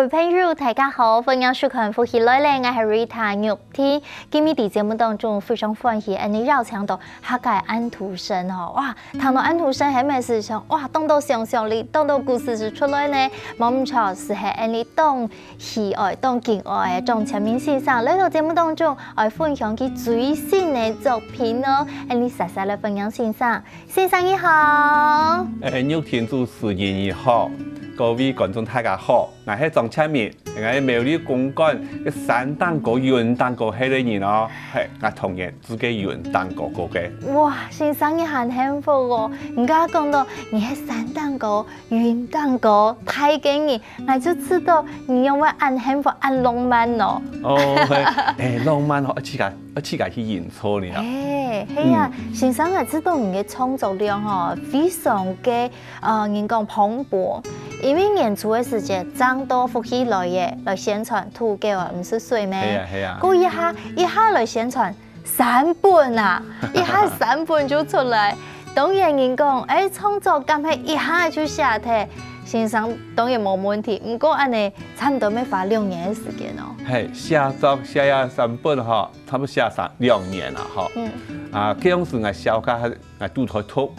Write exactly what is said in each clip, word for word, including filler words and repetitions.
朋友，大家好，歡迎收看《福氣來了》，𠊎係Rita玉婷。今日在節目當中非常歡喜，恁呢邀請到客家安徒生吼，哇，聽到安徒生係毋係想，哇，當多想像力，當多故事就出來呢。無毋著，就係恁呢當喜愛、當敬愛个張千明先生來到節目當中，愛分享佢最新个作品哦。恁呢，煞煞來歡迎先生。 先生你好。誒，玉婷主持人你好，各位觀眾大家好，𠊎係張千明，𠊎係苗栗公館个山頂高、雲頂高該个人哦。係，𠊎童年就在雲頂高過个。哇，先生你還幸福哦！你剛剛講到你係山頂高、雲頂高大个人，𠊎就知道你仰會恁幸福、恁浪漫哦。哦，係，誒，浪漫哦，自家愛自家去營造呢。誒，係啊，先生啊，知道你个創作量吼，非常个，呃，人講蓬勃，因為年初个時節，正到福氣來了，來宣傳《土狗仔毋識水》咩？係啊，係啊。過一下，一下來宣傳三本啊，一下三本就出來。當然人講，誒，創作敢係一下就寫忒？先生當然無問題，毋過恁呢差毋多愛花兩年个時間哦。係，寫作寫這三本吼， 差不多寫三兩年啦吼。嗯。啊，該央時𠊎小學還，𠊎堵在讀，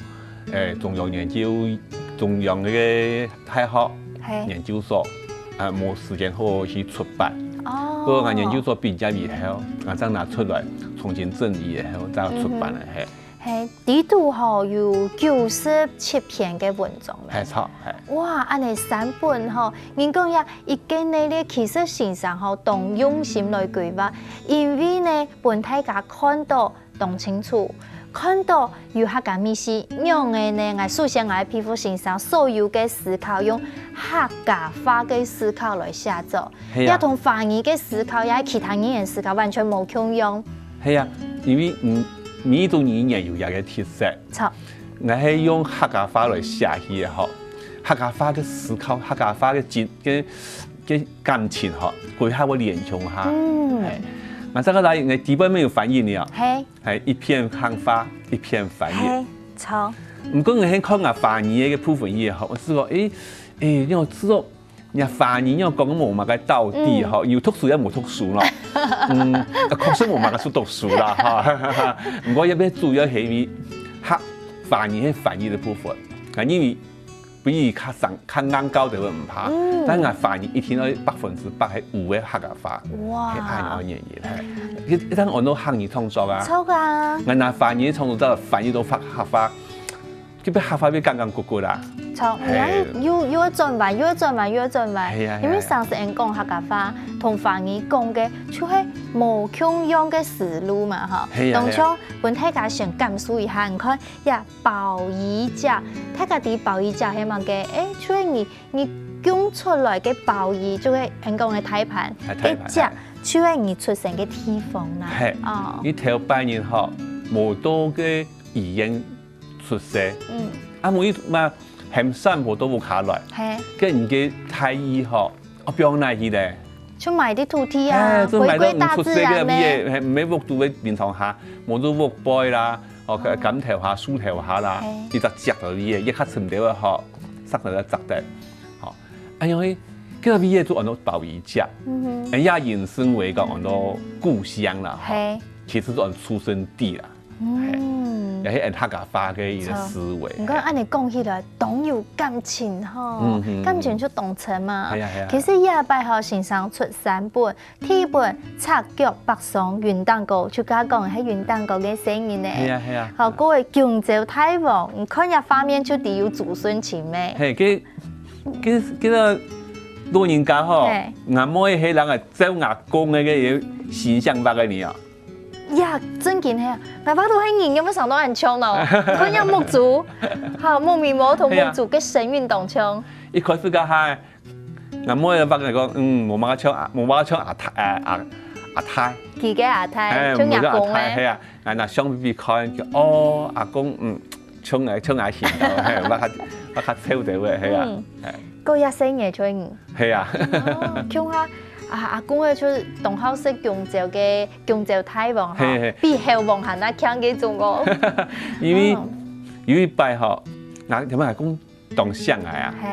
誒，中央研究，中央个大學，係。研究所，啊，無時間好好去出版。哦。不過𠊎研究所畢業以後，𠊎正拿出來重新整理以後，再出版个，嗯哼。係。係，裡肚吼有九十七篇个文章咧。係，著，係。哇，恁呢三本吼，人講呀，一個系列其實先生吼當用心來規劃，因為呢， 分大家看到當清楚，看到有客家味緒。仰仔呢，𠊎首先𠊎愛佩服先生所有个思考，用客家話个思考來寫作，係啊。也同華語个思考，也係其他語言思考完全無共樣。係啊，因為，嗯，每一種語言有佢个特色。著。𠊎係用客家話來寫起个吼，客家話个思考，客家話个精，个，个感情吼，歸下會連共下。嗯。係。𠊎這個來，𠊎基本上有翻譯了。係。 係一片客話，一片華語。係，著。毋過𠊎係看𠊎華語个部分以後，𠊎試過，誒，誒，你知道，若華語你講無麼个道理吼，嗯。有讀書也無讀書咯。嗯，確實無麼个書讀書啦，哈。毋過這片主要係因為客，華語係翻譯个部分。啊，因為 比如較生，較硬教就會毋怕，嗯。但𠊎華語一定愛百分之百係有个客家話，哇。係恁樣个原因，係。一，一旦安到客語創作啊，著啊。𠊎拿華語創作再翻譯到客，客話，就變客話變戇戇骨骨啦。著，係。你又，又愛轉彎，又愛轉彎，又愛轉彎，係啊，係啊。因為上次𠊎講客家話同華語講个，就係無共樣个思路嘛，吼。係啊，當初係啊。分大家先感受一下，你看，呀， 包衣架，大家知包衣架係麼个？誒，就係你，你供出來个包衣，就係𠊎講个大盤，啊，大盤，該隻就係你出生个地方啦。係，哦。你頭擺人吼，無到个醫院出世，嗯。啊，無一嘛，喊算無到屋下來，係。該你个大衣吼，哦，放哪去咧？就埋在土地啊，哎，就埋到回歸大自然呢。毋出世个位，係，毋係屋肚个眠床下，無就屋背啦， 哦，哦。柑頭下、樹頭下啦，係。一隻石頭位，一下沉掉个吼，石頭个石頭，吼，哎喲，該个位就安到包衣架，嗯哼。哎呀，引申為講安到故鄉啦，吼，係。其實就安出生地啦，嗯。係，也係安客家話个一個思維。著。你看，恁樣講起來，當有感情吼，嗯哼。感情就當深嘛。係啊，係啊。其實這擺吼，先生出三本， 第一本赤腳北上雲頂高，就頭先講个係雲頂高个細人呢。係啊，係啊。好，過个弓蕉大王，你看這畫面就知有祖孫情咩？係，該，該，該个老人家吼，係。𠊎妹係人个照𠊎公个个形象畫个呢啊。呀，正經係啊，𠊎畫到係人，有無想到恁像哦？你看這目珠，好，目眉毛同目珠个神韻當像。係啊。一開始个還 𠊎妹畫來講，嗯，無麼个像阿，無麼个像阿太，阿，阿，阿太。佢个阿太，哎，像阿公欸。無像阿太，係啊，𠊎拿相片分佢看，佢講，哦，阿公，嗯，像𠊎，像𠊎形狀，係，畫較，畫較瘦兜仔，係啊，嗯。哎。過一生也像你。係啊。哦，像啊，啊，阿公个就係當好食弓蕉个弓蕉大王吼，係，係。比猴王還較強該種哦。因為，嗯。有一擺吼，𠊎，𠊎阿公 當惜𠊎啊，係。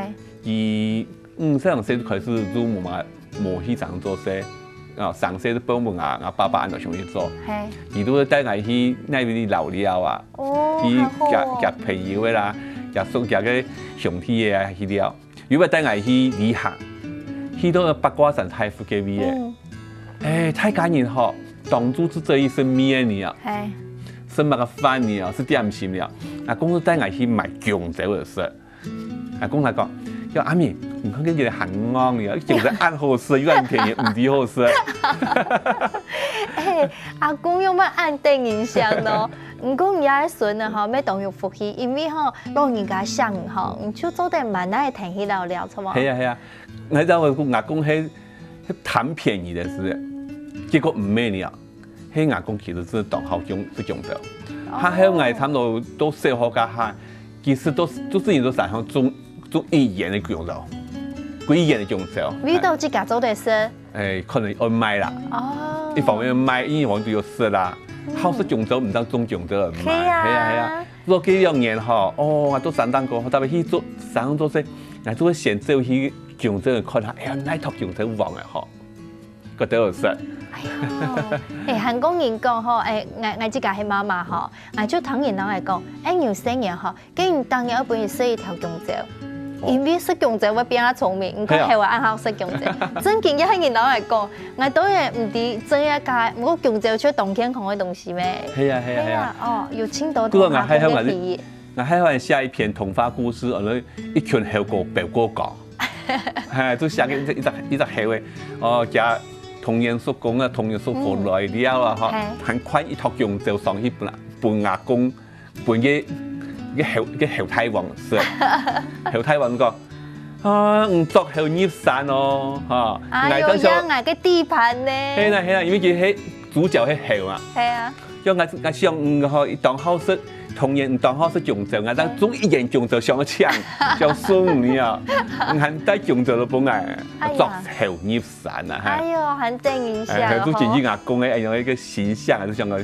佢五歲、六歲就開始就無嘛，無去正做事，啊，三歲就分𠊎啊，啊，爸爸恁樣上去做。係。佢都係帶𠊎去哪位去遶寮啊，哦，去好好哦。夾，夾朋友个啦，夾叔夾个兄弟个啊，去尞。又會帶𠊎去旅行，去到八卦山大佛个位个。嗯。哎，大家人吼，當初就做一食麵个呢啊，係。食麼个飯呢啊，食點心呢啊，阿公就帶𠊎去買弓蕉个食。 阿公來講：「喲，阿明，你看這个還戇呢，弓蕉恁好食，又恁便宜，毋知好食。」哎，阿公又毋係恁得人惜呢。毋過你个孫仔吼，乜當有福氣，因為吼，老人家惜你吼，你就做得慢慢仔跈去遶寮，著無？係啊，係啊，𠊎知𠊎阿公係，係貪便宜个事，結果毋係呢啊。 係𠊎公其實真係當好弓，食弓蕉。哦。還有𠊎差毋多到小學該下，其實都，都自己都山上種，種一年个弓蕉，歸園个弓蕉。為到自家做得食。哎，可能愛賣啦。哦。一方面賣，一方面就有食啦。嗯。好食弓蕉，毋當種弓蕉來賣。係啊。係啊，係啊。所以這兩年吼，哦，𠊎到山頂高，特別去做，山上做事，𠊎就會先走去弓蕉看下，哎呀，哪一托弓蕉黃个吼。 个都有食。哎喲，哎，還講人講吼，哎，𠊎，𠊎自家係媽媽吼，𠊎就聽人摎𠊎講，哎，你有細人吼，該你逐日愛分佢食一條弓蕉，哦。因為食弓蕉會變較聰明，你看係啊。後來恁好食弓蕉。正經也係人摎𠊎講，𠊎當然毋知真也假，毋過弓蕉就當健康个東西咩。係啊，係啊，係啊。係啊，哦，有盡多不過𠊎還好，𠊎還好寫一篇童話故事，呃，一群猴哥飆過江。 嘿，就寫个一隻，一隻，一隻猴仔，哦，厥童年叔公啊，童年叔婆來尞啊，吼，嗯。嘿。還擐一托弓蕉上去分，分阿公，分个，个猴，个猴大王食。猴大王講：「啊，你捉猴入山哦，哈，哎喲，𠊎當想，呀，𠊎个地盤呢？」係啦，係啦，因為佢係主角係猴嘛。係啊。 像𠊎，𠊎想，嗯，吼，佢當好食，童年當好食弓蕉，𠊎當種一園弓蕉，想要搶，想送你啊，你還帶弓蕉都分𠊎，哎呀。捉猴入山啊，哈。哎喲，還得人惜哎，吼。都真正阿公个，哎，有一個形象，還是像個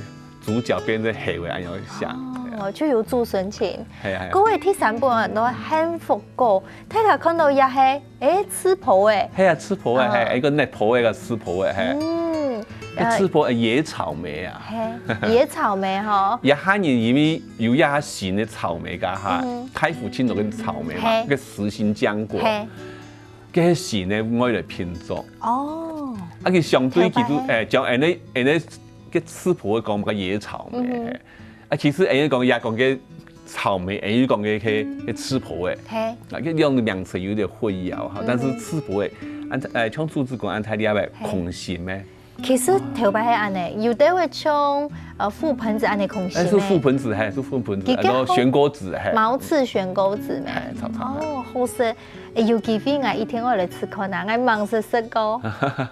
主角變成猴个，哎，有像。哦，就有子孫情。係啊，係啊。各位，第三本啊，都幸福果，大家看到也係 欸，刺婆仔。係啊，刺婆仔，哦。係，一個竻婆仔个刺婆仔，係。嗯，該刺婆仔，呃，野草莓啊。係，野草莓吼。這下人因為有這下新个草莓个哈，嗯。開福慶都跟草莓嘛，係。个實心漿果，係。該新个外來品種。哦。啊，佢相對佢都，頭擺係。欸，像恁呢，恁呢，个刺婆仔講个野草莓，嗯哼。係。 啊，其實恁樣講，也講个草莓，恁樣講个，个，个刺婆仔。嘿。啊，這兩個名詞有點混淆哈，嗯。但是刺婆仔，恁，呃，像朱子官恁大粒个，嘿。空心个。其實頭擺係恁呢，有兜會像，呃，覆盆子恁呢空心个。欸，係覆盆子，嘿，係覆盆子，佢个然後懸果子，嘿。毛刺懸果子咩？嘿，草草。哦，好食。 欸，有機會𠊎一定愛來試看啊，𠊎吂識食過。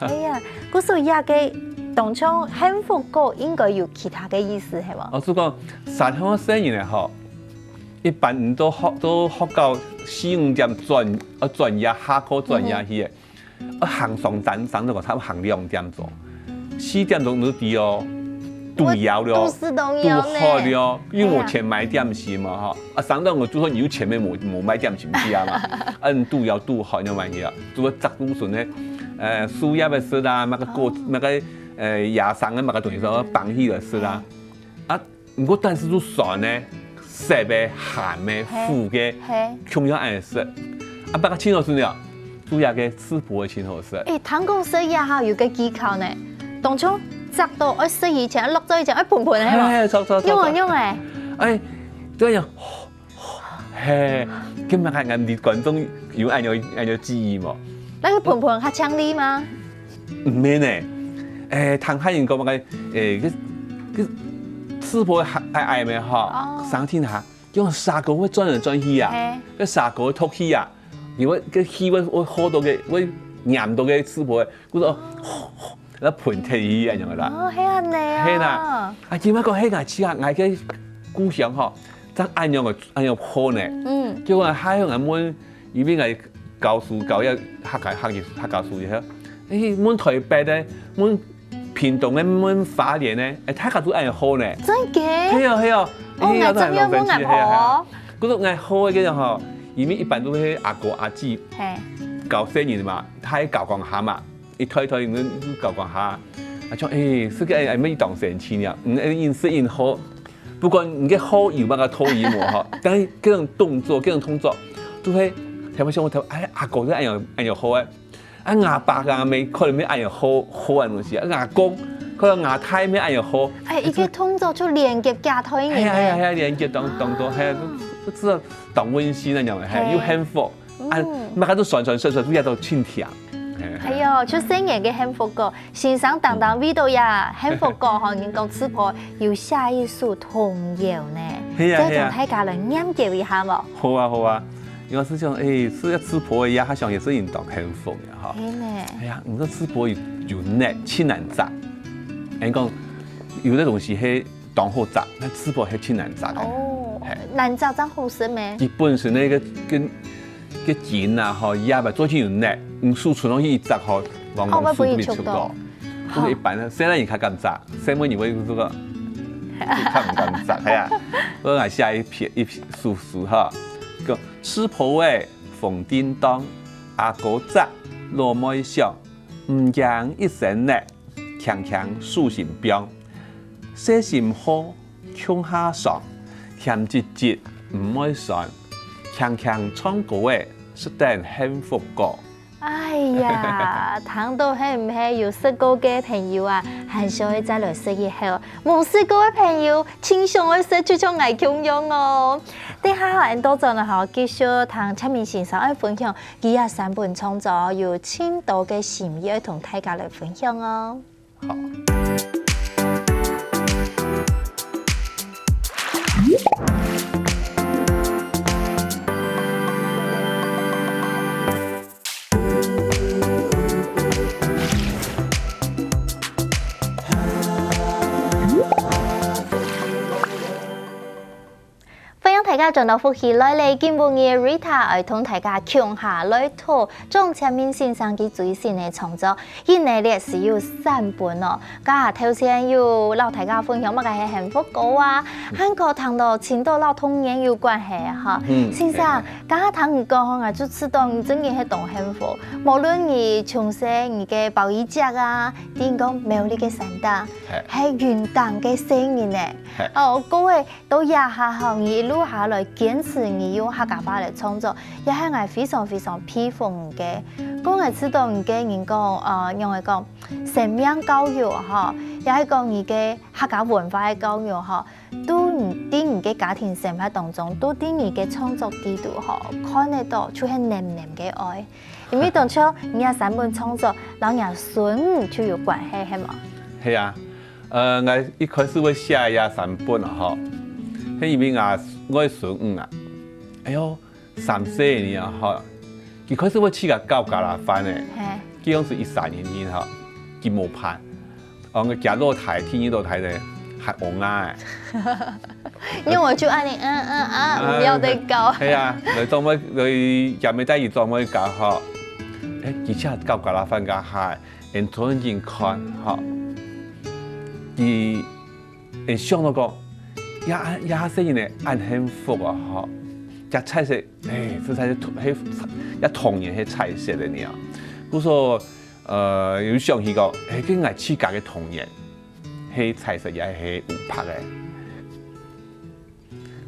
哎呀，故所這個當像幸福果應該有其他个意思，係無？哦，就講，山鄉个細人仔吼，一般你到學，到學校四五點轉，呃，轉夜，下課轉夜去个，嗯哼。呃，行上山，上到个差不多行兩點鐘。 四點鐘你就知哦，肚枵了，我肚屎當枵呢。肚渴了，又無錢買點心嘛，哈。啊，上到我就說你有錢沒，無，無買點心食啊嘛。啊，你肚枵肚渴，你買去啊，就會摘路脣个，呃，樹葉个食啦，那個果，哦。那個，呃，野生个那個東西，說，嗯。放起來食啦。嗯。啊， 毋過但是就酸个、澀个、鹹个、嘿，苦个，嘿。共樣愛食。啊，不過盡好食了，主要个刺婆仔盡好食。欸，聽講食這下有個技巧呢，當像摘到愛食以前，落嘴以前愛歕歕个，係無？嘿，著，著，著，用啊，著。用欸。欸，對呀，嘿，今日還恁哩觀眾有恁樣，恁樣記憶無？該個歕歕較強力嗎？毋係呢，欸，聽客人講麼个，欸，个，个刺婆仔矮矮咩吼，哦。生天下，用蛇哥會轉來轉去啊，嘿。个蛇哥會托起啊，因為个氣會，會好到个，會黏到个刺婆仔，故所，哦。 那盆忒去恁樣啦。哦，係恁呢啊。係啦，啊，今晡講係𠊎自家，𠊎个故鄉吼，正恁樣个，恁樣好呢。嗯。結果還有人問，因為𠊎教書，教一客家，客語，客家書以後，欸，問台北个，問屏東个，問花蓮个，欸，大家都恁樣好呢。真个？係啊，係啊。哦，欸，𠊎正要問𠊎婆哦。係啊，係啊。故所𠊎好个吼，因為一般都係阿哥阿姊。嘿。教細人嘛，大家教講下嘛，一代一代人教講下，啊，像，欸，係个，欸，乜當生趣呢，嗯，欸，認識認好，不管你个好有麼个道理無吼，但係這種動作，這種動作，都會，聽不像我聽，欸，阿哥係恁樣，恁樣好欸，啊，阿爸阿姆可能乜恁樣好，好个東西啊，阿公可能阿太乜恁樣好，哎，一个動作就連結幾代人係啊，係啊，呢。係啊，連結當，當多，係啊，都，都知道當溫馨那種，係，係又幸福。啊嗯，那个都酸酸酸酸，都要到清甜。哎呦，就細人个幸福歌，先生當當味道呀，幸福歌吼，人講食譜有寫一首童謠呢，係啊，再同大家來念解一下無？好啊，好啊，因為係想，欸，係要食譜个呀，佢想也係應當幸福个哈。係呢，哎呀，你說食譜有有難，盡難摘。人講有个東西係當好摘，但食譜係盡難摘个。哦係，難摘正好食咩？基本上那个跟个筋啊，吼，腰吧，做起有力，你手伸落去一摘吼，往哦，往手都没會不會觸到觸到。不過一般呢，細人較敢摘，細妹你會這个，較毋敢摘，係啊。我來寫一篇一首詩哈，講食譜个紅叮當，阿哥摘，老妹想，毋驚一身熱，輕輕手心放。 細心好，共下爽，甜滋滋毋會酸，輕輕唱歌仔，食等幸福果。哎呀，聽到係毋係有食過个朋友啊，還想愛再來食一口；無食過个朋友，盡想愛食，就像𠊎共樣哦。等下𠊎等倒轉來吼，繼續聽蔡明先生愛分享，佢這三本創作有盡多个心意愛同大家來分享哦。 好。歡迎大家轉到福氣來了，今晡日Rita愛同大家共下來討張蔡明先生佢最新个創作，一系列係有三本哦。頭先有摎大家分享麼个係幸福歌啊，還過談到盡多摎童年有關係哈。嗯先生，頭先聽你講吼，𠊎就知道你真个係當幸福。無論你從細你个包衣姐啊，定講苗栗个山頂，係係雲頂个細人呢。係哦，各位 到這下吼，你一路下來堅持你用客家話來創作，也係𠊎非常非常佩服你个。講來知道你个人講，呃，仰會講，生命教育吼，也係講你个客家文化个教育吼，都你在你个家庭生活當中，都在你个創作裡肚吼，看得到就係濃濃个愛。因為當初你這三本創作，摎若孫女就有關係，係無？係啊，呃，𠊎一開始會寫這三本啊，吼，係因為𠊎外孫女啊，哎喲，三歲呢啊，吼，佢開始會自家搞咖哩飯呢，嘿，佢講係一三年呢，吼，佢無辦，哦，𠊎家老弟、第二老弟呢，還戇啊，因為𠊎就恁呢，嗯嗯啊，毋曉得搞。係啊，來做妹，來也沒帶佢做妹搞吼，哎，佢自家搞咖哩飯个下， 𠊎同人看吼，佢𠊎想到講，也也細人呢，恁幸福啊吼，這彩色，哎，實在係童，係，這童年係彩色个呢。故所，呃，有想起講，哎，跟𠊎自家个童年，係彩色也係烏白个。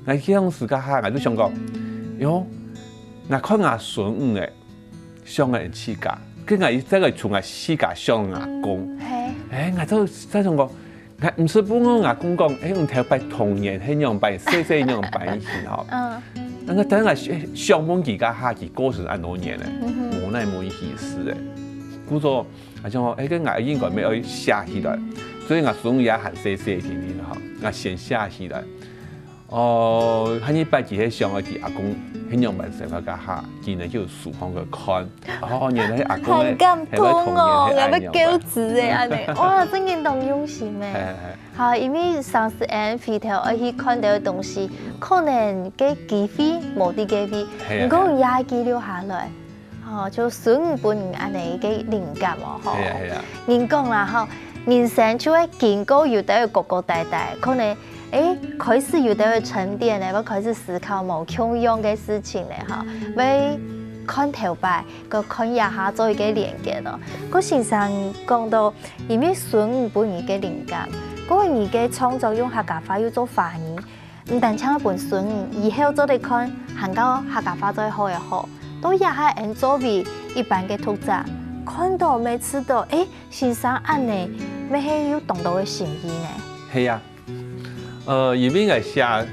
𠊎該當時該下，𠊎就想講，喲，𠊎看𠊎孫女仔，想𠊎自家，跟𠊎再來從𠊎自家想𠊎阿公。嘿，哎，𠊎就在想講，𠊎毋識問𠊎阿公講，哎，你頭擺童年係仰般，細細仰般去吼？嗯，那个等𠊎想問佢該下，佢過身恁多年咧，嗯哼無奈無意思咧。故所，𠊎想講，哎，該𠊎應該愛寫起來，所以𠊎孫女也還細細天天吼，𠊎先寫起來。 哦，下一擺佢係想愛佢阿公係仰般生活該下，佢呢就有書房个看。哦，原來阿公个很感動哦，係愛童年係恁樣𠊎要噭子哎，恁呢，哇，真个當用心係哎。係好，因為上次俺回頭愛去看到个東西，可能个機會無在該位，係啊毋過也記錄下來，哦，就孫女分恁呢个靈感哦，吼。係啊係啊，人講啦吼，人生就會經過有兜个高高低低，可能誒開始有兜个沉澱咧，會開始思考無共樣个事情咧吼，會看頭擺，摎看這下做一個連結囉。該先生講到，因為孫仔分你个靈感，該你个創作用客家話又做華語，毋單淨分孫仔以後做得看，還過客家話做得學个好。到這下𠊎做為一般个讀者，看到乜試著，誒，先生恁呢，乜係有當多个心意呢。係啊， 呃，因為𠊎寫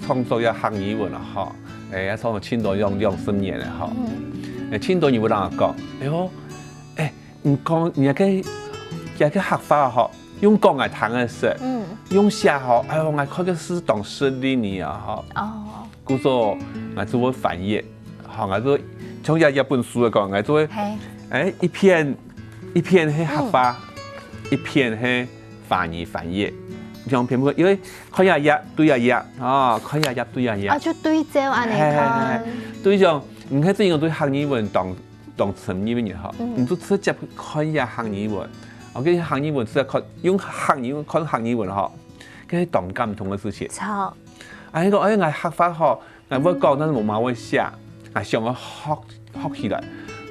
創作這客語文啊，吼，誒，也創作盡多兩，兩三年了，吼。嗯。誒，盡多人會摎𠊎講，哎喲，誒，你講，你个，這个客話吼，用講𠊎聽个識，嗯。用寫吼，哎喲，𠊎看个係當食力呢啊，吼。哦。故所，𠊎就會翻譯，吼，𠊎就，像這，這本書來講，𠊎就會，嘿。誒，一篇，一篇係客話，嗯。一篇係 華語翻譯，兩篇不，因為看這頁對這頁，哦，看這頁對這頁。啊，就對照恁呢看。嘿，嘿，嘿。對照，你看這種對客語文當，當深入个人吼，嗯。你就直接看這客語文，哦，跟客語文直接看，用客語文看客語文吼，這係當感動个事情。著。啊，你講，哎，𠊎客話吼， 𠊎會講，但係無麼會寫，𠊎想愛學，學起來，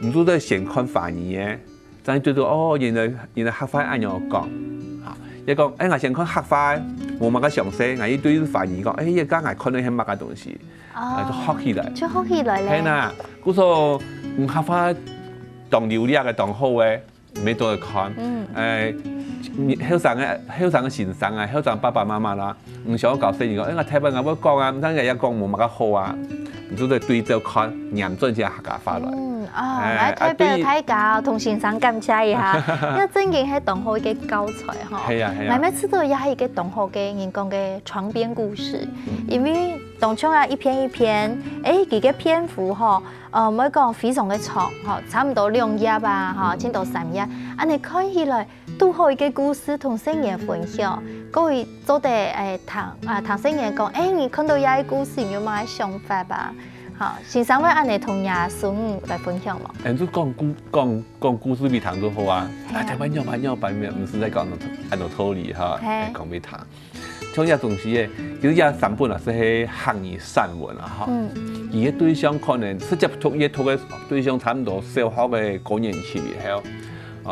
你就得先看華語个，正知道，哦，原來，原來客話恁樣講。啊，也講，哎，𠊎先看客話，無麼个詳細，𠊎一對華語講，哎，這个𠊎看个係麼个東西，哦，啊，就學起來。就學起來咧。係吶，故所，嗯，客話當流利个，當好个， 乜做得看。嗯。誒，後生个，後生个先生啊，後生爸爸媽媽啦，毋想愛教細人講，哎，𠊎頭擺𠊎會講啊，毋通𠊎也講無麼个好啊。你就得對照看，唸轉這客家話來。嗯，哦，哎，來代表大家同先生感謝一下，啊，對。這正經係當好一個教材吼。係啊，係啊。𠊎乜試著也係一個當好个人講个長篇故事，嗯。因為當中啊一篇一篇，誒，佢个篇幅吼， 呃，毋會講非常个長，吼，差毋多兩頁啊，吼，嗯。盡多三頁。恁呢看起來，堵好一個故事同細人分享，各位做得，誒，聽，啊，聽細人講，誒，你看到這個故事，你有麼个想法吧？吼，先生會恁呢同若孫仔來分享無？誒，就講故，講，講故事分聽就好啊。嘿啊。啊，頭擺仰般仰般，毋使再講恁多，恁多道理哈，嘿。誒，講分聽。 像這東西誒，其實這三本啊，係客語散文啊，吼。嗯。佢个對象可能直接讀，佢讀个對象差毋多小學个高年級以後，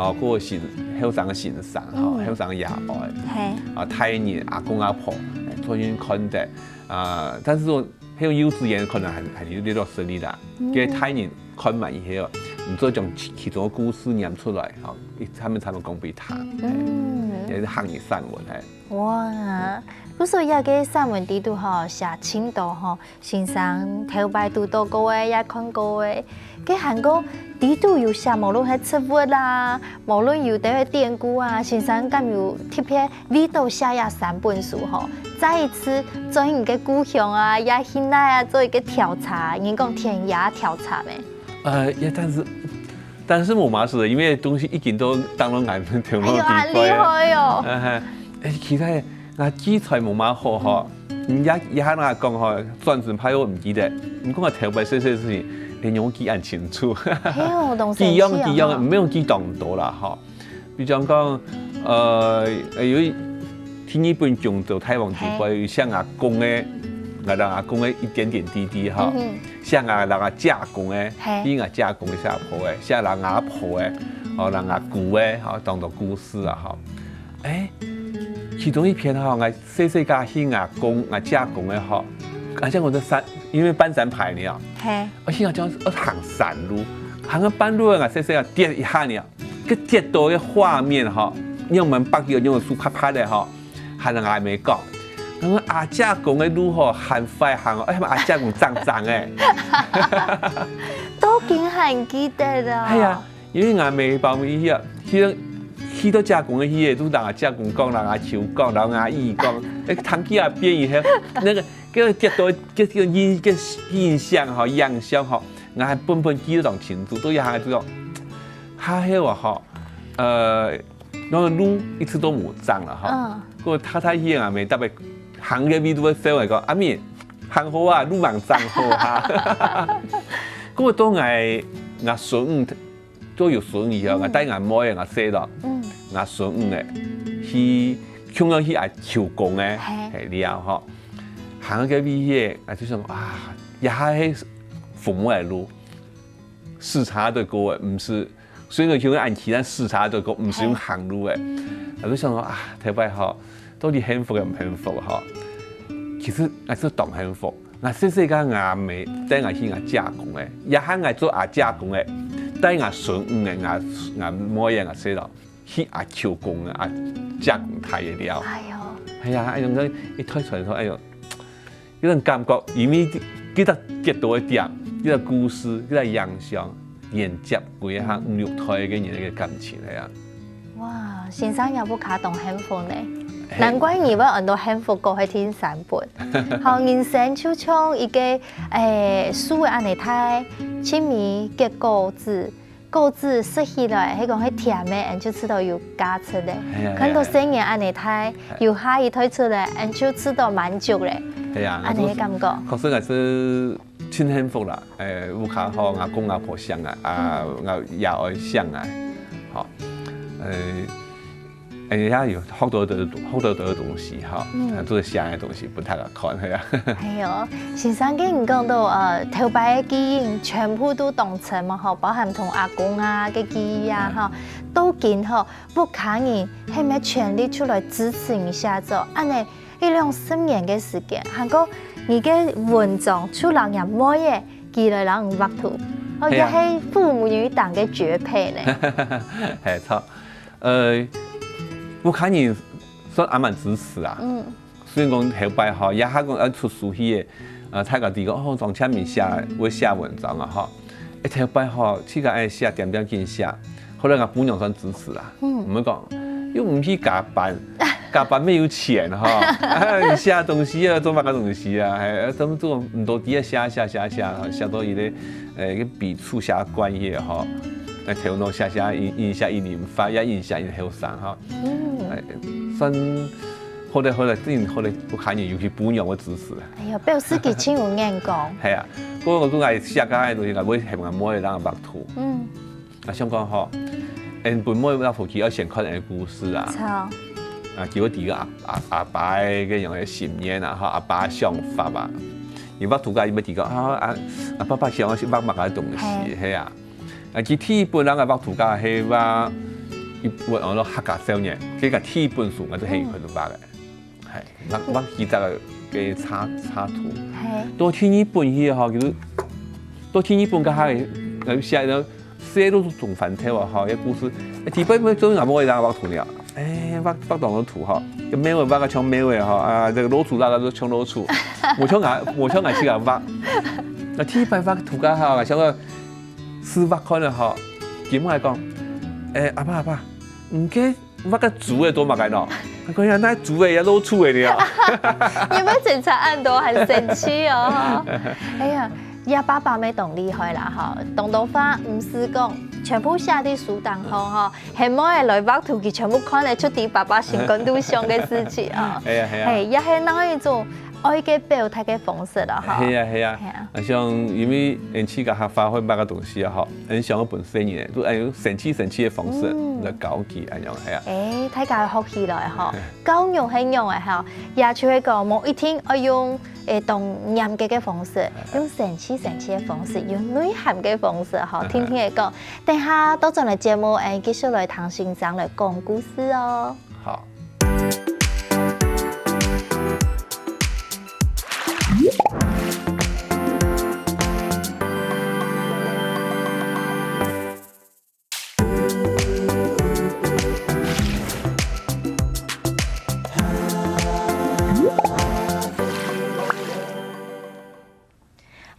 啊，或者係後生个先生，吼，嗯。後生个爺哀，嘿。啊，大人，阿公阿婆，誒，做人看得，啊，但是說，像幼稚園可能還，還有點落實力啦。嗯。這大人看完以後，你就將其，其中个故事唸出來，吼，佢，佢等，佢等講分聽。嗯。這係客語散文，嘿。 哇，故所這個散文裡肚吼，寫盡多吼，先生頭擺堵著過个，也看過个。該還過裡肚有寫，無論係植物啊，無論有兜个典故啊，先生敢有特別為著寫這三本書吼，再一次轉你个故鄉啊，也去哪啊，做一個調查，人講田野調查咩？呃，也但是，但是無麼事，因為東西已經都當作𠊎等頭腦哎喲，很厲害哦。哎，哎，其實 𠊎記才無麼好吼，嗯。人家一下𠊎講吼，轉身派我毋記得。你講𠊎頭擺細細事情，連樣記恁清楚。嘿哦，當神奇哦。記樣記樣，毋係用記當多啦吼。比如講，呃，呃，有一，去日本九州大王之國，嘿。有寫阿公个，𠊎摎阿公个一點點滴滴吼，嗯哼。寫𠊎摎阿姐公个，嘿。比𠊎姐公个寫阿婆个，寫摎阿婆个，哦，摎阿姑个，吼，當多故事啊吼。誒，其中一篇吼，𠊎 細細个去𠊎公，𠊎姐公个吼，𠊎姐公在山，因為半山排呢哦，嘿。而且𠊎講愛行山路，行到半路，𠊎細細个跌一下呢，該跌倒个畫面吼，仰般百幾，仰般樹拍拍个吼，還摎𠊎姆講，𠊎講阿姐公个路吼，還壞行哦，哎，阿姐公正正个。都竟還記得哦。係啊， 因為𠊎姆包尾去啊，去到，去到姐公个去个，就摎阿姐公講，摎阿舅講，摎阿姨講，誒，聽佢个變以後，那個，該个跌倒，該个印，該印象吼，影像吼，𠊎還本本記得當清楚，到這下就講，下後啊吼，呃，那個路一直都無正了吼。嗯。過太太去啊，每特別行个位都會笑來講，阿姆，行好啊，路吂正好哈。過到𠊎，𠊎孫仔 都有孫以後，嗯。𠊎帶𠊎妹、𠊎細佬、嗯。𠊎孫仔去，共樣去阿舅公个，嘿。嘿，尞吼。行到該位去，𠊎就想，啊，這下係父母个路，駛車个歌个，毋係，雖然講有恁樣，但駛車个歌毋係用行路个。𠊎就想講啊，頭擺吼，到底幸福也毋幸福吼？其實𠊎係當幸福。𠊎細細个𠊎阿姆帶𠊎去𠊎姐公个，也喊𠊎做阿姐公个，帶𠊎孫女个，𠊎𠊎妹仔𠊎細佬去阿舅公个，阿姐公大个了。哎喲，係啊，哎喲，一推出來說，哎喲， 有種感覺，因為佢个跌倒个點，佢个故事，佢个影響，連接歸下五六代个人个感情个啊。哇，先生也不卡懂幸福呢，難怪你會恁多幸福歌係聽三本。好，人生就像一個誒樹个恁呢大，盡尾結果子。 果子食起來，係講係甜个，俺就知道有價值个。看到細人恁呢大，有下一代出來，俺就知道滿足个。係啊，恁呢感覺。確實也係盡幸福啦。誒，屋下好，阿公阿婆想啊，啊，阿爺哀想啊，好，誒。 哎呀，有好多的好多的東西哈，嗯，做寫个東西不太好看，係啊。哎喲，先生跟你講到，呃，頭擺个記憶全部都當深嘛吼，包含同阿公啊个記憶啊哈，到今吼，屋下人係毋係全力出來支持你寫作，恁呢一兩十年个時間，還過你个文章就摎若妹仔寄來摎你畫圖，哦，也係父母與黨个絕配呢。係，著。 呃，屋下人算還蠻支持啊。嗯。雖然講後擺吼，也還講愛出書去个，呃，大家知講哦，張千明寫會寫文章啊吼。誒，頭擺吼，自家愛寫點點緊寫，後來𠊎餔娘算支持啊。嗯。毋會講，又毋去加班，加班沒有錢哈。啊，你寫東西啊，做麼个東西啊？還怎麼做？毋多啲啊，寫寫寫寫，寫到一個，呃，一個筆觸寫慣勢吼。 來頭腦寫寫印印寫印印發也印寫印後生哈。嗯，算好了好了，真好了，屋下人尤其餔娘个支持。哎喲，表示佢盡有眼光。係啊，不過我講愛寫个東西，𠊎會喊𠊎妹仔摎𠊎畫圖。嗯，啊，想講吼，𠊎分妹仔畫圖，佢愛先看𠊎故事啊。著。啊，佢會知个阿阿阿爸个樣个心願啊，哈，阿爸想法啊。你畫圖个，你會知个啊，啊啊爸爸想要畫麼个東西，係啊。 啊，佢第一本人个畫圖架係畫一本安到客家少年，這个第一本書𠊎就係佢畫个，係畫畫幾隻个插插圖。係，到第二本去吼，佢到第二本个下，呃寫个細路總翻頭啊吼，个故事，第一本做人無人畫圖了。 誒，畫畫當多圖吼，个貓仔畫个像貓仔吼，啊，這个老鼠畫个像老鼠，無像𠊎無像𠊎自家畫。啊，第一擺畫圖架吼，𠊎想个試畫看了吼，佢問𠊎講，誒，阿爸阿爸，你个畫个豬仔做麼个喏？𠊎講呀，該豬仔也老鼠仔了。你們檢查恁多，很生氣哦。哎呀，這爸爸乜當厲害啦吼，當多話毋使講，全部寫在書頂項吼。 係妹仔來畫圖，佢全部看得出知爸爸心肝肚想个事情啊。係啊係啊。係，也係另一種愛个表達个方式啊，哈。係啊係啊。係啊。啊，像因為𠊎自家客話會畫个東西啊，吼，𠊎想愛分細人仔，都愛用生趣生趣个方式來教佢，恁樣係啊。誒，大家學起來吼，教育係樣个吼，也就係講，無一定愛用誒當嚴格个方式，用生趣生趣个方式，用內涵个方式吼，聽聽个講。 等下倒轉來節目，𠊎繼續來聽先生來講故事哦。好。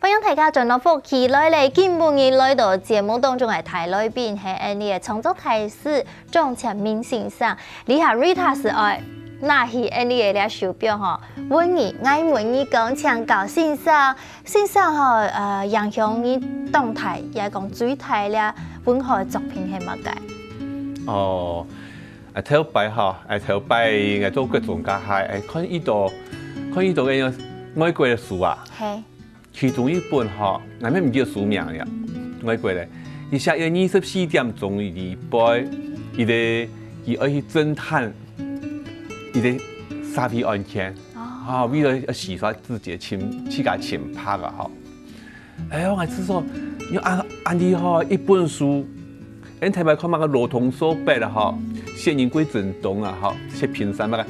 歡迎大家轉到福氣來了，今晡日來到節目當中个大來賓係𠊎俚个創作大師張千明先生。這下Rita係愛拿起𠊎俚个這手錶吼，問你，𠊎問你講，請教先生，先生吼，呃，影響你當大，也講最大這文學作品係麼个？哦，啊，頭擺吼，啊，頭擺𠊎做國中該下，啊，看一到，看一到个外國个書啊。係。 其中一本吼，𠊎乜毋記得書名了，外國个，佢寫一個二十四點鐘裡背，一個佢愛去偵探一個社會案件，吼，為了要洗刷自己个清自家清白啊吼。哎喲，𠊎就說，用恁恁呢吼，一本書，恁頭擺看麼个羅同索伯啊吼，薛仁貴曾東啊吼，薛平山麼个，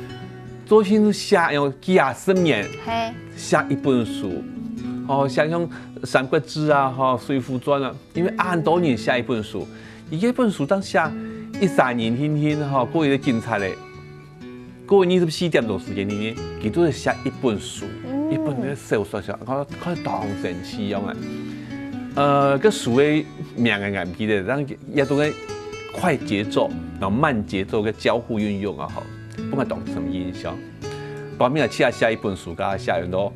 做陣寫有幾下十年，嘿，寫一本書，哦，寫像《三國志》啊吼，《水滸傳》啊，因為恁多人寫一本書，佢一本書當寫一三年輕輕吼，過一個警察咧。 過二十四點鐘時間裡面，佢都係寫一本書，一本个小說寫，看看當神奇樣啊！呃，个書个名个𠊎毋記得，但係也都个快節奏，然後慢節奏个交互運用啊，吼，分𠊎當深印象。包尾啊，寫寫一本書，佢寫很多，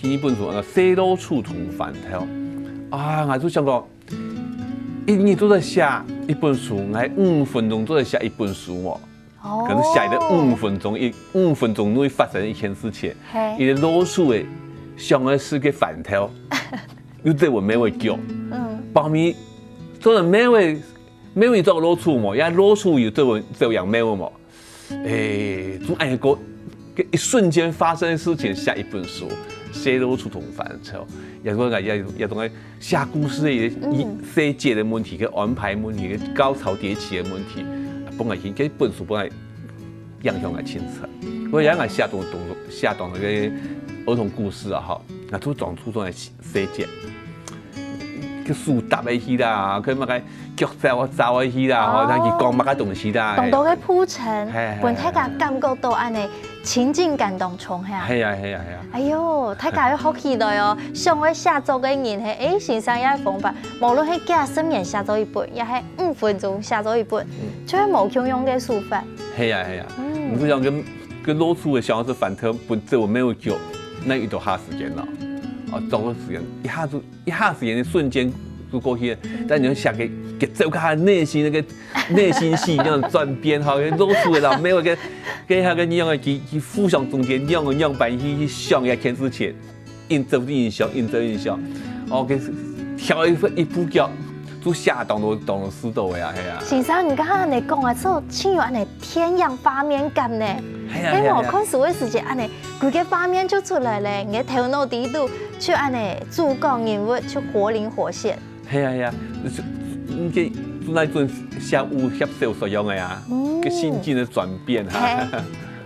第一本書啊，《細老鼠同番頭》啊，𠊎就想講，一日都在寫一本書，𠊎五分鐘都在寫一本書哦。 可能寫个五分鐘，一五分鐘內發生一件事情，一个老鼠个想个係个番頭，又在我沒位腳，嗯，包尾做了沒位，沒位做老鼠么，也老鼠又在我走樣沒位么，哎，總哎个个一瞬間發生的事情寫一本書，寫老鼠同番頭，也个也也个 寫故事个一个細節个問題，个安排問題，个高潮迭起个問題，啊，本來佢个本書本來影響个親切。我也愛寫當當寫當个兒童故事啊，吼，啊，就裝出種个細節，个手搭个去啦，个麼个腳走啊走个去啦，吼，佢講麼个東西啦，當多个鋪陳，分大家感覺到恁呢情境感當重，係啊。係啊係啊係啊。 哎喲，大家愛學起來哦！想愛寫作个人係，哎，先生也方法，無論係幾十年寫作一本，也係五分鐘寫作一本，就係無共樣个手法。係啊係啊，你就像跟跟老鼠个想法係反特本質我沒有久，那一多下時間了，哦，多个時間，一下子一下時間的瞬間就過去了，但你要寫个个走開內心那个 內心戲那種轉變哈，老鼠个老貓个，跟那个樣个佢佢互相中間樣个樣板去去想一件事情，硬走硬想，硬走硬想，哦，跟跳一一步腳，就寫當多當多事到位啊，係啊。先生，你剛剛恁呢講啊，就真有恁呢電影畫面感呢。係啊，係無？係啊，看書个時節恁呢，佢个畫面就出來咧，你个頭腦底肚就恁呢主角人物就活靈活現。 係啊係啊，你个做那種寫武俠小說樣个啊，个心境的轉變哈。係，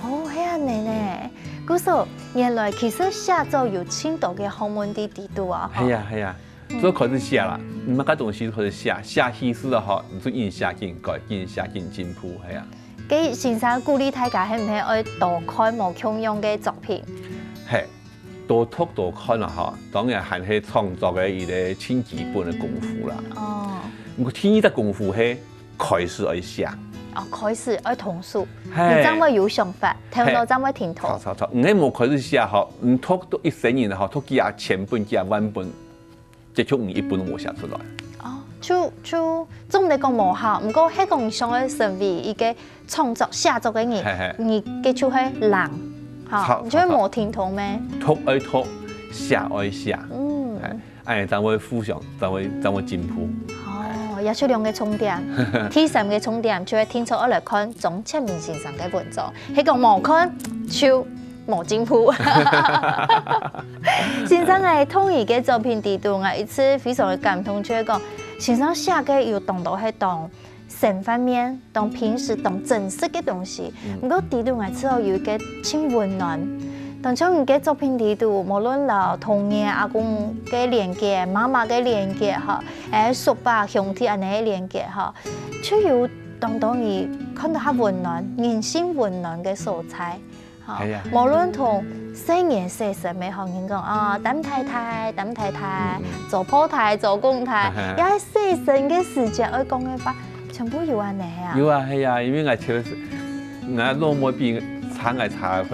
哦，係恁呢呢。故所原來其實寫作有盡多个學問在底肚啊。係啊係啊，所以開始寫啦，你麼个東西開始寫，寫起勢了吼，你就緊寫緊改，緊寫緊進步，係啊。該先生鼓勵大家係毋係愛多看無共樣个作品？係。 多讀多看啦吼，當然還係創作个一個盡基本个功夫啦。哦，毋過第二隻功夫係開始愛寫。哦，開始愛動手，係你正會有想法，頭腦正會停動。著著著，你無開始寫吼，你讀到一生人吼，讀幾下千本幾下萬本，結局你一本都無寫出來。哦，就就總毋得講無效，毋過係講你想愛成為一個創作寫作个人，係係你个就係零，哈，著你就會無停動咩？讀愛讀，寫愛寫，嗯，哎，正會互相，正會正會進步。哦，也就兩個重點，第三個重點就係定著愛來看鍾哲明先生个文章，係講無看就無進步。先生个同一個作品底肚，𠊎一直非常个感動，就係講先生寫个有當多係當生活面、當平時、當真實个東西。毋過底肚𠊎知道有一個盡溫暖，當像你个作品底肚，無論摎童年、阿公个連結、媽媽个連結，吼，誒，叔伯兄弟恁呢个連結，吼，就有當多你看到較溫暖、人性溫暖个所在。 吼，係啊無論同細人細聲个吼，人講哦，擔太太、擔太太、做婆太、做公太，也係細聲个時節愛講个話，全部有恁呢啊。有啊，係啊，因為𠊎頭，𠊎老妹比差𠊎差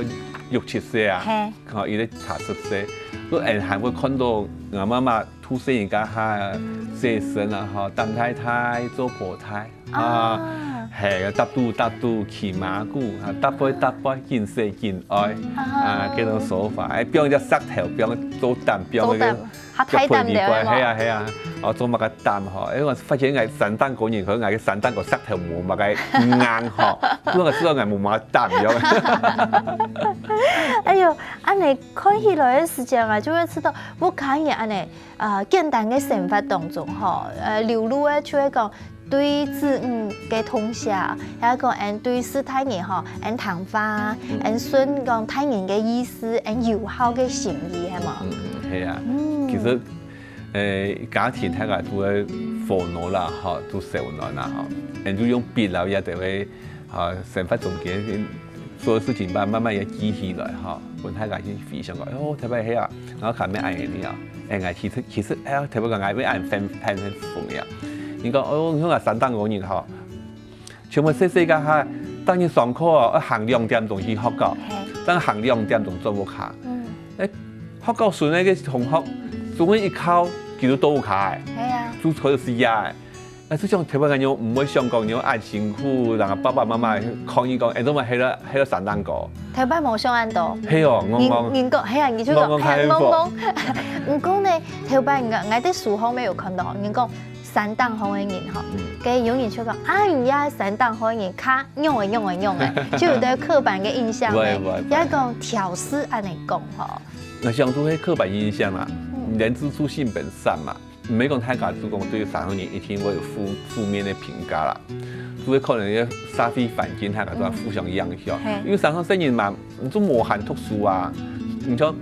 六七歲啊，嘿，吼，佢个差十歲，所以還會看到𠊎媽媽 後生人家下細聲啊，吼，擔太太、做婆太啊，係，搭肚搭肚、騎馬牯，啊，搭背搭背、緊細緊愛，啊，這種說法，哎，放一隻石頭，放做擔，放那個，做擔，較大擔个嘛。係啊係啊，哦，做麼个擔吼？哎，𠊎發現𠊎山頂高人，可能𠊎个山頂高石頭無麼个硬吼，不過𠊎知道𠊎無麼个擔樣。哎喲，恁呢看起來个時間啊，就會知道屋下人恁呢，呃，簡單个生活當中吼，呃，流露个就係講對子女个痛惜，還有講恩對序大人吼，恩談話，恩順講大人个意思，恩有孝个心意，係無？嗯，係啊。其實，誒，家庭大家都會煩惱啦，吼，都受難啦，吼，恩就用筆啦，也就會，啊，生活中間 做个事情吧，慢慢也記起來哈，分大家去回想講，哦，特別係啊，然後看咩愛你啊，哎，𠊎其實其實哎呀，特別講𠊎會恁煩煩很瘋呀。你講哦，你看𠊎山頂个人哈，全部細細个哈，當日上課哦，要行兩點鐘去學校，正行兩點鐘轉屋下。哎，學校脣个同學，中午一考，佢就到屋下哎，係啊，就可以食夜哎。 啊，就像特別个人毋會想講，你恁辛苦，然後爸爸媽媽抗議講，哎，做麼个係了係了三單歌？頭擺無想恁多。係哦，戇戇。人人講，係啊，你就講，戇戇係啊，開口戇戇。毋過呢，頭擺人家，𠊎在書項也有看到，人講三單項个人吼，該有人就講，啊，人家三單項个人，較樣个樣个樣个，就有對刻板个印象呢，會會會也講挑事恁呢講吼。那像都係刻板印象啦，人之初性本善嘛。 毋係講大家就講對三項人一定會有負負面个評價啦，就會可能个社會環境大家都互相影響。因為三項細人嘛，你就無閒讀書啊，你像，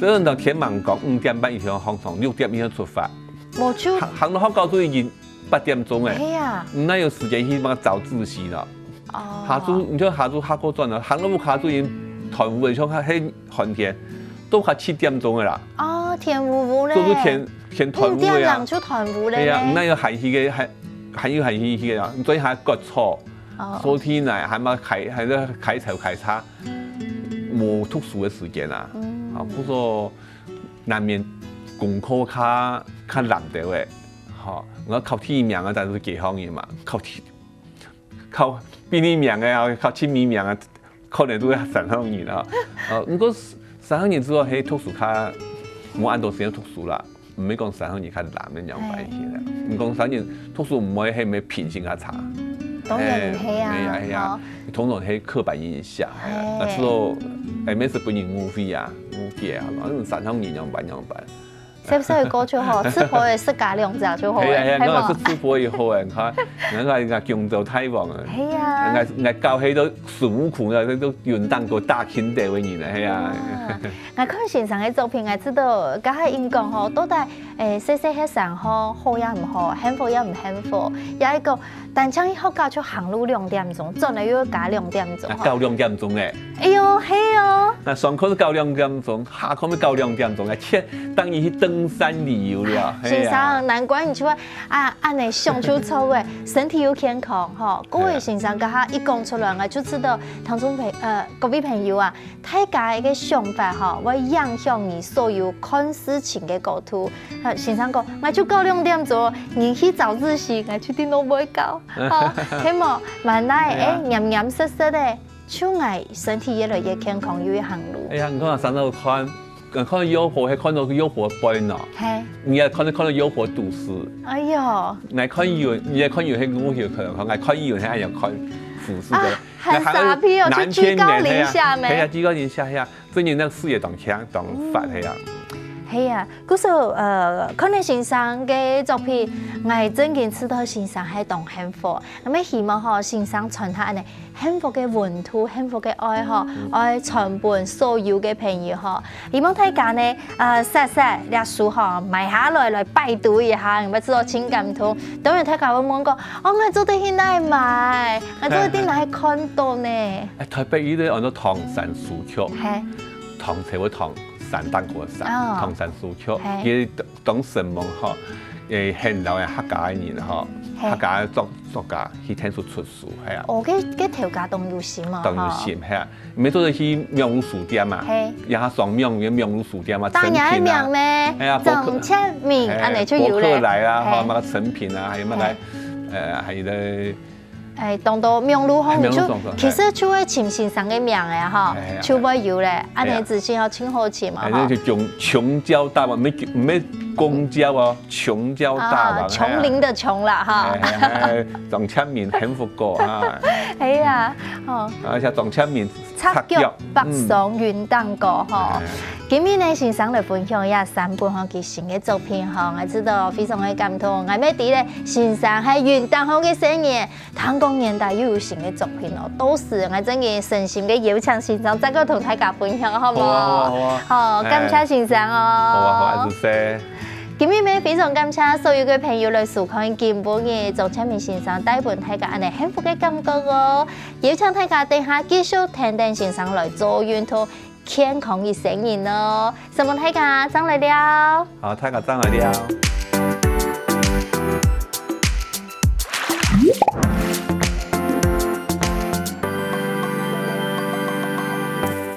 所以講天吂光五點半一定要䟘床，六點一定要出發，無就行行到學校都已經八點鐘哎，係啊，你哪有時間去麼个早自習呢？哦，下晝你就下晝下課轉了，行到屋下就已經斷烏了，像係寒天，都快七點鐘个啦。哦，天烏烏咧，都是天天斷烏个啊五點鐘。就斷烏咧係啊，呢。那有寒氣个，還還有寒氣个啊，你最還割草，哦收地泥，還嘛開還在開草開茶，無讀書个時間啊，啊，不過難免功課較較難得誒，吼，我考第一名啊，但是幾項人嘛，考第考第二名个啊，考第二名啊，可能都係三項人啊。呃，毋過三項人之後，係讀書較無恁多時間讀書啦。 毋係講三項人較懶个樣般去啦。毋講三項人讀書毋會係毋係品性較差。當然毋係啊，哎呀哎呀，通常係刻板印象，哎呀，那之後，哎，每次分人誤會啊，誤解啊，反正三項人樣般樣般。細細个就好，赤膊个食加兩隻就好，係啊係啊，係無？我係赤膊以後，你看，你看人家弓蕉大王啊，係啊，人家人家搞迄個孫悟空啊，都用當過打筋斗个人啊，係啊。 𠊎看先生个作品，𠊎知道，該下應講吼，到底誒，細細學生吼，好也毋好，幸福也毋幸福，也係講，單淨去學校就行路兩點鐘，轉來又要加兩點鐘吼。搞兩點鐘誒，哎喲，係哦，那上課係搞兩點鐘，下課係搞兩點鐘誒，切，等於去登山旅遊了。先生，難怪你就會啊，恁呢想就著誒，身體又健康吼。各位先生，該下一講出來，𠊎就知道聽眾朋呃各位朋友啊， 大家个想法吼，會影響你所有看事情个角度。啊，先生講，𠊎就搞兩點鐘，人去早自習，𠊎就定都毋會搞，吼，係無？慢慢誒，黏黏實實誒，就𠊎身體越來越健康，又會行路。哎呀，你看啊，上頭看，看到又好，還看到又好背呢。嘿，你也看到看到又好讀書。哎喲，你看有，你也看有，還我有可能，你看有，還有看服饰的。啊，很傻逼哦，去居高臨下咩？哎呀，居高臨下，哎呀。 最近那个事业當強，當發係啊。係啊，故所呃，看了先生个作品，𠊎真經知道先生係當幸福。那麼希望吼，先生傳下恁呢幸福个溫度、幸福个愛吼，愛傳分所有个朋友吼。希望大家呢，呃，煞煞這書吼買下來來拜讀一下，你會知道真感動。當然大家會問講，哦，𠊎做得去哪買？𠊎做得去哪看到呢？哎，台北有一個安到唐山書局。嘿。 唐朝个唐，山頂个山，哦唐山書局，嘿佢當神明吼，誒，很老个客家个人吼，嘿客家个作作家去聽書出書，係啊，哦，該該頭家當有心啊，當有心，係啊，毋係做得去網路書店嘛，嘿也上網个網路書店嘛，大家个名誠品啊，咩？哎呀博客張千明，哎安尼就有咧。博客來啊，嘿吼，麼个誠品啊，還有麼个嘿，呃，還有咧，哎，當多網路吼，哎你就網路上其實就會尋先生个名个哈哎，就會有咧，安尼哎資訊要盡好尋嘛哎，哈那。就窮窮交大王，沒沒公交哦，窮交大王，啊，窮林的窮啦哈。哎，哎，哎，張千明幸福過啊。係啊，吼，啊，寫張千明赤腳北上雲頂高吼。今日呢，先生來分享一下三本吼佢新个作品吼，𠊎知道非常个感動。𠊎乜知咧，先生係雲頂高个細人，聽講年底又有新个作品哦，到時𠊎真个誠心个邀請先生再過同大家分享，好無？好啊，好啊，好啊。好，感謝先生哦。好啊，好啊，係。今日乜非常感謝所有个朋友來收看今晡日張千明先生帶分大家恁呢幸福个感覺哦。邀請大家等下繼續跈等先生來做運動，健康一生人哦。承蒙大家，正來尞。好，大家正來尞。